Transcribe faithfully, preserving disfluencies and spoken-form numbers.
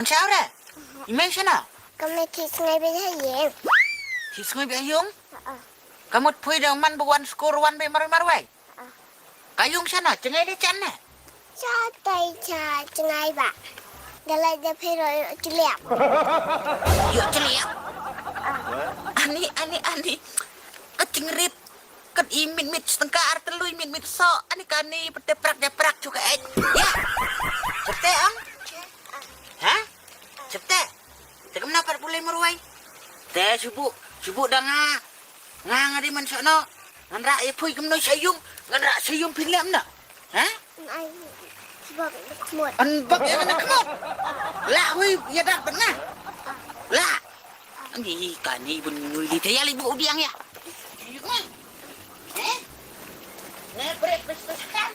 Shaw re. I mei shano? Ka mei thied sngai beit ha ïing. Thied sngai beit ha ïung? Ka mut phi dang man ba wan skur wan beit marwei marwei. Ka ïung shano? Jngai de jan ne? Cha tai cha jngai ba. Galai de phi ro ïoh chliap. Ïoh chliap? Ani ani ani. Ka jingrip. Kat i mit mit stengkar telui mit mit so. Ani kani pete prak de prak chuka et. Ya. Pete ang. Ha? Chepte. Te kumno pat pule marwei? Te shu buh, shu buh da nga. Nga nga dei man shano. Ngan rah ïa phi kumno sha ïung. Ngan rah sha ïung phi lem na. Ha? An bak ïa na khmut. Lah hui ïa dak ban nga. Lah. Ani kani bun ngui di te ïa li buh udiang ïa. Ïung nga. Eh? Nga break bes bes kan.